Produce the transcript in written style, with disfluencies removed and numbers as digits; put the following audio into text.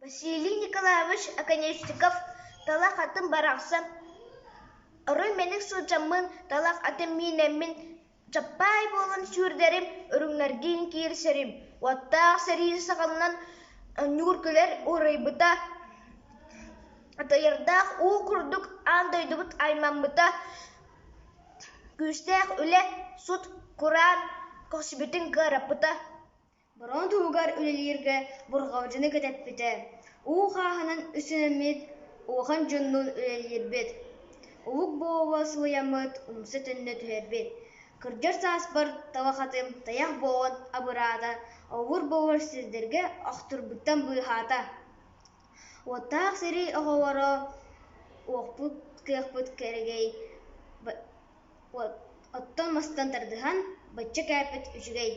Василий Николаевич Оконешников талах атын барахсан орой мэник сылдьаммын талах атын миинэммин чаппаай буолан сүүрдэрим, үрүҥнэрдиин киирсэрим, уоттаах сэрии саҕаланан ньуур күлэр уурайбыта, атыйардаах уу курдук аан дойдубут аймаммыта, күүстээх үлэ, сут, кураан көхсүбүтүн кыараппыта. Бороон туһугар үлэлииргэ бурҕалдьыны кэтэппитэ, уу хааһынан үссэнэммит, улахан дьоннуун үлэлиирбит, улук буола сылыйаммыт умса-төннө түһэрбит, кырдьар сааспар талах атым тайах буолан абыраата, олуур-болор сирдэргэ охторбуттан быыһаата. Уоттаах сэрии оҕолоро уохпут кыахпыт кэрэгэй, оттон-мастан тардыһан, бачча кээппит үчүгэй.